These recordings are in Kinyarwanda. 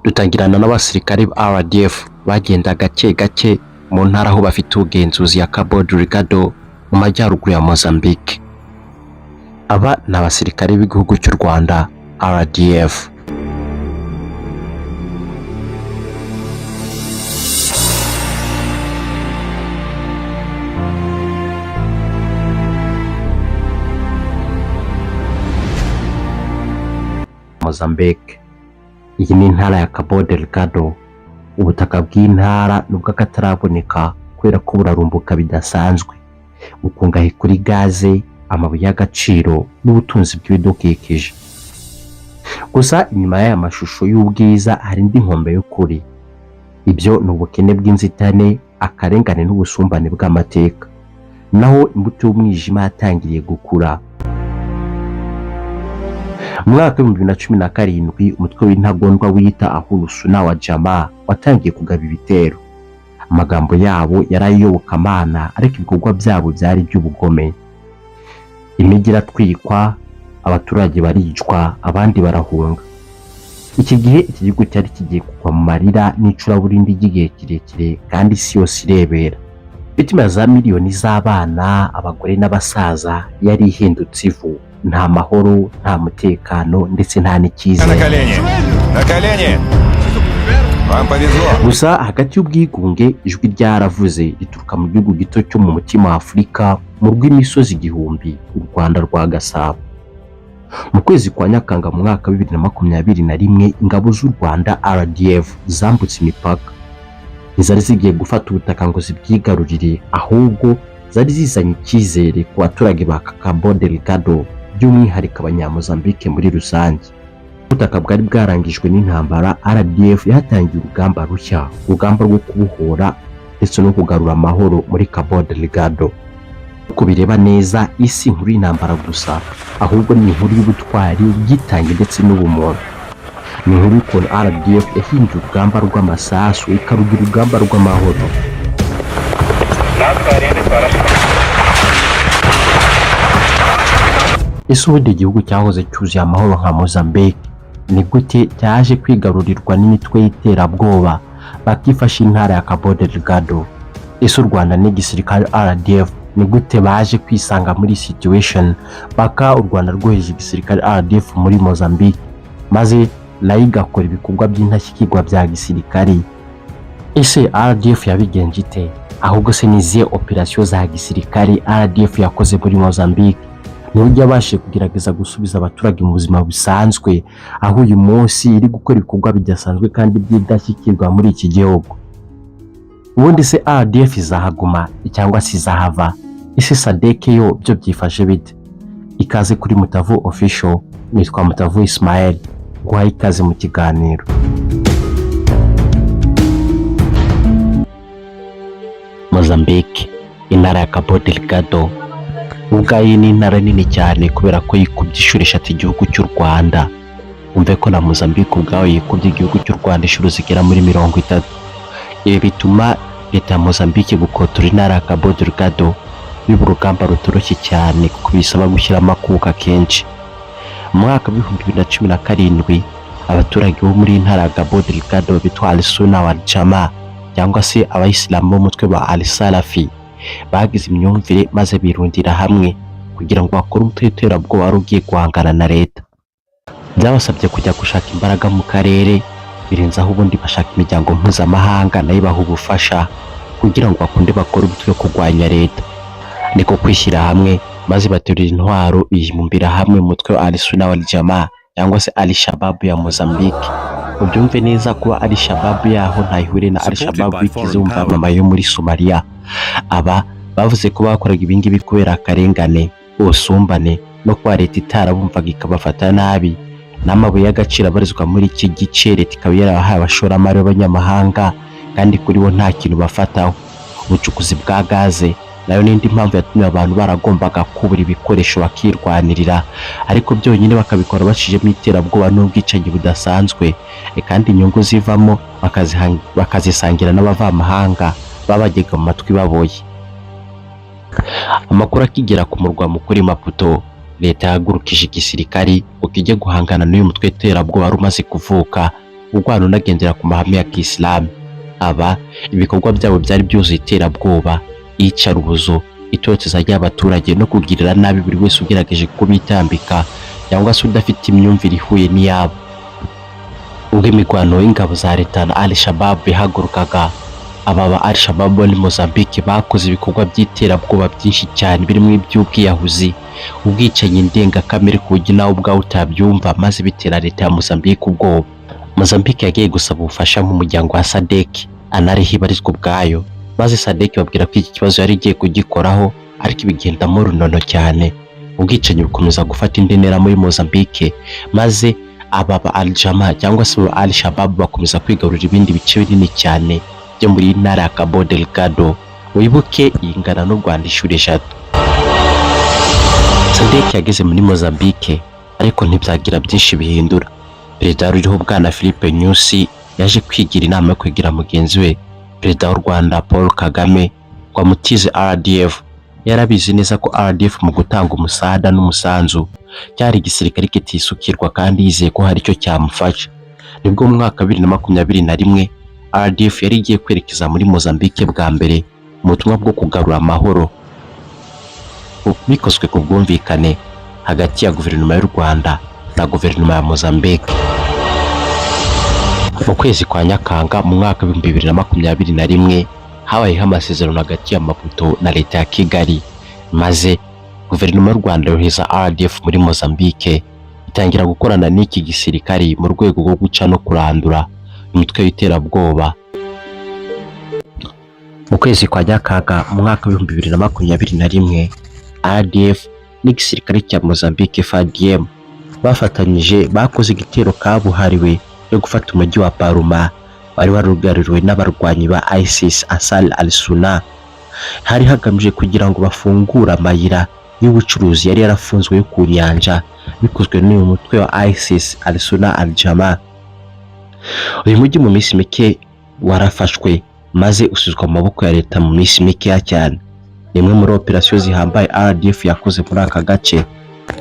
Dutangirana n'abasirikare ba RDF bagenda gake gake mu ntara aho bafite ubugenzuzi ya Cabo Delgado mu majyaruguru ya Mozambique. Aba ni abasirikare b'igihugu cy'u Rwanda RDF. Mozambique. Iyi ni intara ya Cabo Delgado. Ubutaka bw'intara nubwo akataraboneka kubera ko burarumbuka bidasanzwe. Bukungahaye kuri gaze, amabuye y'agaciro n'ubutunzi bw'ibidukikije. Gusa inyuma y'aya mashusho y'ubwiza hari indi nkombe y'ukuri. Ibyo ni ubukene bw'inzitane, akarengane n'ubusumbane bw'amateka. Naho imbuto y'umwijima yatangiriye gukura. Mu mwaka w'2017 umutwe w'intagondwa wiyita Ahlu-Sunna wa Jamaa watangiye kugaba ibitero. Amagambo yabo yari ay'iyobokamana ariko ibikorwa byabo byari iby'ubugome. Imijyi iratwikwa, abaturage baricwa, abandi barahunga. Iki gihe iki gihugu cyari kigiye kugwa mu marira n'icuraburindi ry'igihe kirekire kandi isi yose irebera. Imitima ya za miliyoni z'abana, abagore n'abasaza yari ihindutse ivu. Nta mahoro, nta mutekano ndetse nta На n'icyizere. колени! На колени! Вам повезло. Gusa hagati y'ubwigunge ijwi ryaravuze rituruka mu gihugu gito cyo mu mutima wa Afurika mu rw'imisozi igihumbi, u Rwanda rwa Gasabo. Mu kwezi kwa Nyakanga mu mwaka wa 2021 ingabo z'u Rwanda RDF zambutse imipaka. Ntizari zigiye gufata ubutaka ngo zibwigarurire, ahubwo zari zizanye icyizere ku baturage ba Cabo Delgado, by'umwihariko Abanyamozambique muri rusange. Ubutaka bwari bwarangijwe n'intambara, RDF yahatangiye urugamba rushya, urugamba rwo kubohora ndetse no kugarura amahoro muri Cabo Delgado. Uko bireba neza, isi inkuru y'intambara gusa, ahubwo ni inkuru y'ubutwari, ubwitange ndetse n'ubumuntu. Ni inkuru y'ukuntu RDF yahinduye urugamba rw'amasasu ikarugira urugamba rw'amahoro. Ese ubundi igihugu cyahoze cyuzuye amahoro nka Mozambique ni gute cyaje kwigarurirwa n'imitwe y'iterabwoba bakifasha intara ya Cabo Delgado? Ese u Rwanda n'igisirikare RDF ni gute baje kwisanga muri situation baka u Rwanda rwohereje igisirikare RDF muri Mozambique maze nayo igakora ibikorwa by'intashyikirwa bya gisirikare? Ese RDF yabigenje ite? Ahubwo se ni izihe operasiyo za gisirikare RDF yakoze muri Mozambique? N'uburyo yabashije kugerageza gusubiza abaturage mu buzima busanzwe, aho uyu munsi iri gukora ibikorwa bidasanzwe kandi by'indashyikirwa muri iki gihugu. Ubundi se RDF izahaguma cyangwa se izahava? Ese SADC yo byo byifashe bite? Ikaze kuri Mutavu Official, nitwa Mutavu Ismael, nguhaye ikaze mu kiganiro. Mozambique, intara ya Cabo Delgado ubwayo ni intara nini cyane kubera ko yikubye inshuro eshatu igihugu cy'u Rwanda. Umve ko na Mozambique ubwayo yikubye igihugu cy'u Rwanda inshuro zigera muri 30. Ibi bituma leta ya Mozambique gukotora intara ya Cabo Delgado biba urugamba rutoroshye cyane kuko bisaba gushyiramo akuka kenshi. Mu mwaka w'2017 abaturage bo muri iyi ntara ya Cabo Delgado bitwa Al-Sunna wal Jamaa cyangwa se abayisilamu b'umutwe wa Al-Salafi bagize imyumvire maze birundira hamwe kugira ngo bakore umutwe w'iterabwoba wari ugiye guhangana na leta. Byabasabye kujya gushaka imbaraga mu karere, birenzaho ubundi bashaka imiryango mpuzamahanga nayo ibaha ubufasha kugira ngo bakunde bakore umutwe wo kurwanya leta. Niko kwishyira hamwe maze baterura intwaro bibumbira hamwe mu mutwe wa Al-Sunna wal Jamaa cyangwa se Al-Shabaab ya Mozambique. Ubyumve neza kuba Al-Shabaab yaho ntayihuriye na Al-Shabaab wigeze wumva mama yo muri Somalia. Aba bavuze ko bakoraga ibingibi kubera akarengane, ubusumbane no kuba leta itarabumvaga ikabafata nabi, n'amabuye y'agaciro abarizwa muri iki gice leta ikaba yarabahaye abashoramari b'abanyamahanga kandi kuri bo nta kintu bafataho. Ubucukuzi bwa gaze nayo n'indi mpamvu yatumye abantu baragombaga kubura ibikoresho bakirwanirira, ariko byonyine bakabikora bacishijemo iterabwoba n'ubwicanyi budasanzwe, kandi inyungu zivamo bakazisangira n'abavamahanga babagega mu matwi baboye. Amakuru akigera ku murwa mukuru Maputo, leta yahagurukije igisirikari ngo kijye guhangana n'uyu mutwe w'iterabwoba wari umaze kuvuka. Urwana unagendera ku mahame ya Kisilamu. Aba ibikorwa byabo byari byuzuye iterabwoba, iyicarubozo, itoteza ry'abaturage no kugirira nabi buri wese ugerageje kubitambika cyangwa se udafite imyumvire ihuye n'iyabo. Ubwo imirwano y'ingabo za leta na Al Shabab yahagurukaga, aba ba Al Shabab muri Mozambique bakoze ibikorwa by'iterabwoba byinshi cyane, birimo iby'ubwiyahuzi, ubwicanyi ndengakamere ku buryo nawe ubwawe utabyumva, maze bitera leta ya Mozambique ubwoba. Mozambique yagiye gusaba ubufasha mu muryango wa SADC anariho ibarizwa ubwayo, maze SADC babwira ko iki kibazo yari igiye kugikoraho, ariko ibigendamo runono cyane. Ubwicanyi bukomeza gufata indi ntera muri Mozambique, maze aba ba Al Jama cyangwa se ba Al Shabab bakomeza kwigarurira ibindi bice binini cyane byo muri iyi ntara ya Cabo Delgado. Wibuke ingana n'u Rwanda inshuro 3. SADC yageze muri Mozambique, ariko ntibyagira byinshi bihindura. Perezida wari uriho, Bwana Philippe Nyusi, yaje kwigira inama yo kwegera mugenzi we, Perezida w'u Rwanda Paul Kagame, ngo amutize RDF. Yarabizi neza ko RDF mu gutanga umusada n'umusanzu cyari igisirikare kitisukirwa, kandi yizeye ko hari icyo cyamufasha. Nibwo mu mwaka wa 2021 RDF yari igiye kwerekeza muri Mozambique bwa mbere mu butumwa bwo kugarura amahoro, bikozwe ku bwumvikane hagati ya guverinoma y'u Rwanda na guverinoma ya Mozambique. Mu kwezi kwa Nyakanga mu mwaka wa 2021 habayeho amasezerano hagati ya Maputo na leta ya Kigali, maze guverinoma y'u Rwanda yohereza RDF muri Mozambique, itangira gukorana n'iki gisirikari mu rwego rwo guca no kurandura umutwe w'iterabwoba. Mu kwezi kwa Nyakanga mu mwaka wa 2021, RDF n'igisirikare cya Mozambique FADM bafatanyije bakoze igitero kabuhariwe cyo gufata umujyi wa Palma wari warugaruriwe n'abarwanyi ba ISIS Ansar al-Sunna. Hari hagamijwe kugira ngo bafungure amayira y'ubucuruzi yari yarafunzwe yo ku nyanja, bikozwe n'uyu mutwe wa ISIS al-Sunna al-Jama. Uyu mujyi mu minsi mike warafashwe, maze usubizwa mu maboko ya leta mu minsi mikeya cyane. Ni imwe muri operasiyo zihambaye RDF yakoze muri aka gace.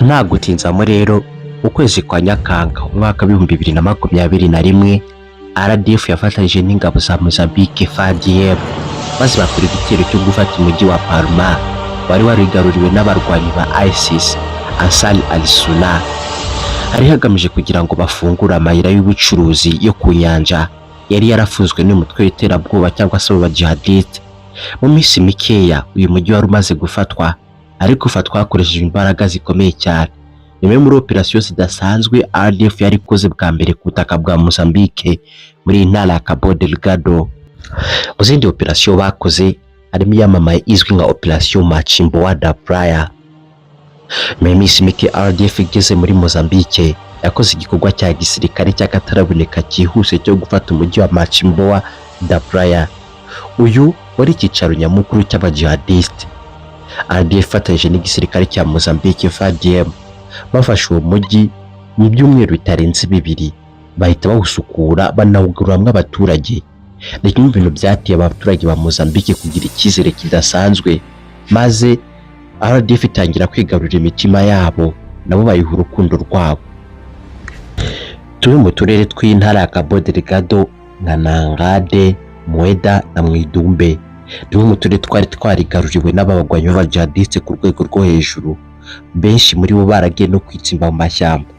Nta gutinzamo rero, mu kwezi kwa Nyakanga umwaka wa 2021, RDF yafatanyije n'ingabo za Mozambique FADM, maze bakora igitero cyo gufata umujyi wa Palma wari warigaruriwe n'abarwanyi ba ISIS Ansar al-Sunna. Hari hagamije kugira ngo bafungure amayira y'ubucuruzi yo ku nyanja yari yarafunzwe n'umutwe w'iterabwoba cyangwa se aba jihadiste. Mu minsi mikeya uyu mujyi wari umaze gufatwa, ariko ufatwa hakoreshejwe imbaraga zikomeye cyane. Ni imwe muri operasiyo zidasanzwe RDF yari ikoze bwa mbere ku butaka bwa Mozambique muri iyi ntara ya Cabo Delgado. Mu zindi operasiyo bakoze harimo iyamamaye izwi nka Operasiyo Mocimboa da Praia. Mu minsi mike RDF igeze muri Mozambique, yakoze igikorwa cya gisirikare cy'akataraboneka cyihuse cyo gufata umujyi wa Mocimboa da Praia. Uyu wari icyicaro nyamukuru cy'abajihadiste. RDF ifatanyije n'igisirikare cya Mozambique FADM bafashe uwo mujyi mu byumweru bitarenze 2, bahita bawusukura banawugaruramwo abaturage. Ni kimwe mu bintu byateye abaturage ba Mozambique kugira icyizere kidasanzwe, maze RDF itangira kwigarurira imitima yabo, nabo bayiha urukundo rwabo. Tumwe mu turere tw'intara ya Cabo Delgado nka Nangade, Mueda na Muidumbe, tumwe mu turere twari twarigaruriwe n'abagwanyi b'abajihadiste ku rwego rwo hejuru, benshi muri bo baragiye no kwitsimba mu mashyamba.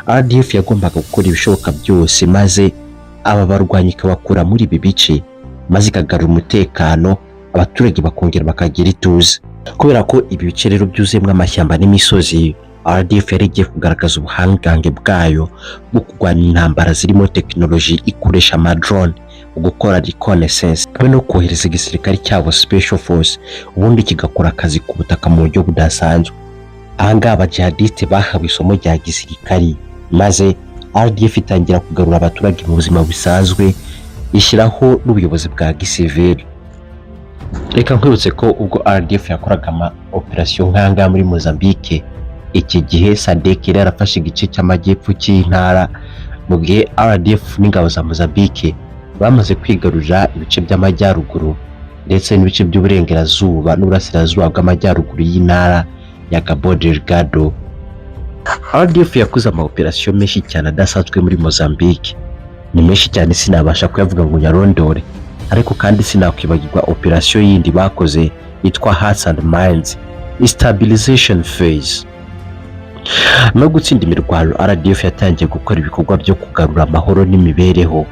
RDF yagombaga gukora ibishoboka byose maze aba barwanyi ikabakura muri ibi bice, maze ikagarura umutekano, abaturage bakongera bakagira ituze. Kubera ko ibi bice rero byuzuyemo amashyamba n'imisozi, RDF yari igiye kugaragaza ubuhangange bwayo bwo kurwanya intambara zirimo tekinoloji ikoresha amadrone mu gukora reconnaissance, hamwe no kohereza igisirikare cyabo Special Force, ubundi kigakora akazi ku butaka mu buryo budasanzwe. Aha ngaha abajihadiste bahawe isomo rya gisirikari, maze RDF itangira kugarura abaturage mu buzima busanzwe, ishyiraho n'ubuyobozi bwa gisivili. Reka nkwibutse ko ubwo RDF yakoraga ama operasiyo nk'ahangaha muri Mozambique, iki gihe SADC yari yarafashe igice cy'amajyepfo cy'intara, mu gihe RDF n'ingabo za Mozambique bamaze kwigarurira ibice by'amajyaruguru ndetse n'ibice by'uburengerazuba n'uburasirazuba bw'amajyaruguru y'intara ya Cabo Delgado. RDF yakoze ama operasiyo menshi cyane adasanzwe muri Mozambique. Ni menshi cyane, sinabasha kuyavuga ngo nyarondore, ariko kandi sinakwibagirwa operasiyo yindi bakoze yitwa Hearts and Minds Stabilization Phase. No gutsinda imirwano, RDF yatangiye gukora ibikorwa byo kugarura amahoro n'imibereho,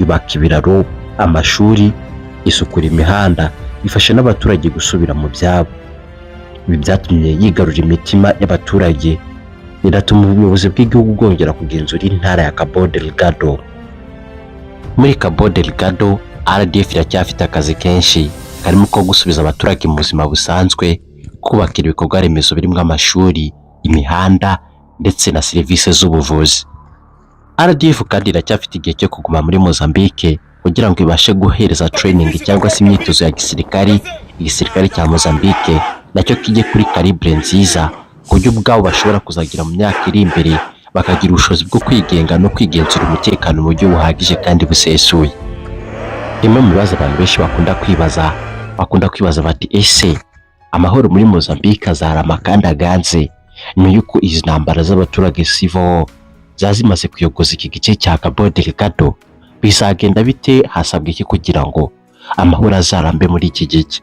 yubaka ibiraro, amashuri, isukura imihanda, ifasha n'abaturage gusubira mu byabo. Ibi byatumye yigarura imitima y'abaturage, binatuma ubuyobozi bw'igihugu bwongera kugenzura intara ya Cabo Delgado. Muri Cabo Delgado, RDF iracyafite akazi kenshi karimo ko gusubiza abaturage mu buzima busanzwe, kubakira ibikorwa remezo birimo amashuri, imihanda ndetse na serivisi z'ubuvuzi. RDF kandi iracyafite igihe cyo kuguma muri Mozambique kugira ngo ibashe guhereza training cyangwa se imyitozo ya gisirikari igisirikare cya Mozambique, nacyo kijye kuri calibre nziza, ku buryo ubwabo bashobora kuzagira mu myaka iri imbere bakagira ubushobozi bwo kwigenga no kwigenzura umutekano mu buryo buhagije kandi busesuye. Bimwe mu bibazo abantu benshi bakunda kwibaza bati: "Ese amahoro muri Mozambique azarama kandi aganze nyuma y'uko izi ntambara z'abaturage, civil war, zaba zimaze kuyogoza iki gice cya Cabo Delgado? Bizagenda bite? Hasabwa iki kugira ngo amahoro azarambe muri iki gice?"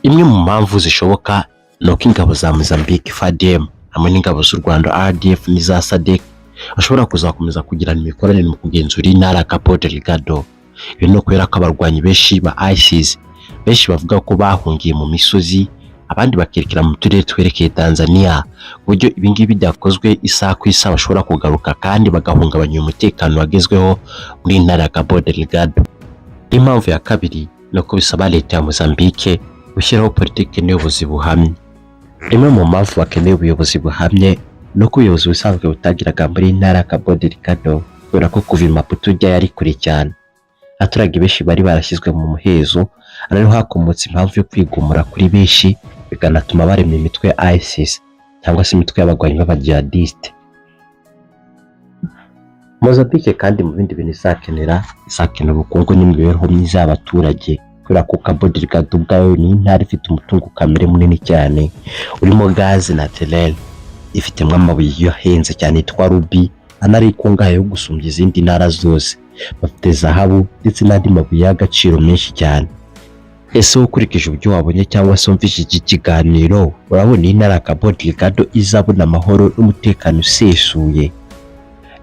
Imwe mu mpamvu zishoboka ni uko ingabo za Mozambique FADM hamwe n'ingabo z'u Rwanda RDF n'iza SADC bashobora kuzakomeza kugirana imikoranire mu kugenzura intara ya Cabo Delgado. Ibi ni ukubera ko abarwanyi benshi ba ISIS, benshi bavuga ko bahungiye mu misozi, abandi bakerekera mu turere twerekeye Tanzania, ku buryo ibi ngibi byakozwe isaha ku isaha bashobora kugaruka kandi bagahungabanya umutekano wagezweho muri intara ya Cabo Delgado. Impamvu ya kabiri ni uko bisaba leta ya Mozambique gushyiraho politiki n'ubuyobozi buhamye. Imwe mu mpamvu bakeneye ubuyobozi buhamye ni uko ubuyobozi busanzwe butagiraga muri intara ya Cabo Delgado, kubera ko kuva i Maputo ujyayo ari kure cyane. Abaturage benshi bari barashyizwe mu muhezo, ariho hakomotse impamvu yo kwigumura kuri benshi, bikanatuma barema imitwe ya ISIS cyangwa se imitwe y'abagwanyi b'abajihadiste. Mozambique kandi mu bindi bintu izakenera ubukungu n'imibereho myiza y'abaturage, kubera ko Cabo Delgado ubwayo ni intara ifite umutungo kamere munini cyane urimo gaze naturelle, ifitemo amabuye ahenze cyane yitwa ruby, anari ikungahaye yo gusumbya izindi ntara zose. Bafite zahabu ndetse n'andi mabuye y'agaciro menshi cyane. Ese wowe, ukurikije uburyo wabonye cyangwa se wumvise iki kiganiro, urabona iyi ntara ya Cabo Delgado izabona amahoro n'umutekano usesuye?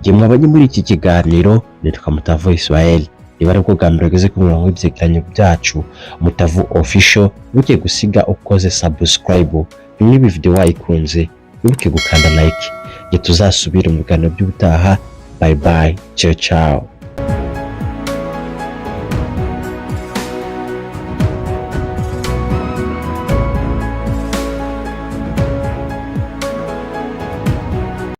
Njye mwabonye muri iki kiganiro nitwa Mutavu Israel. Niba aribwo bwa mbere ugeze ku murongo w'ibyegeranyo byacu, Mutavu Official, wibuke gusiga ukoze subscribe. Niba video wayikunze, wibuke gukanda like. Njye tuzasubire mu biganiro by'ubutaha. Bye bye, ciao ciao.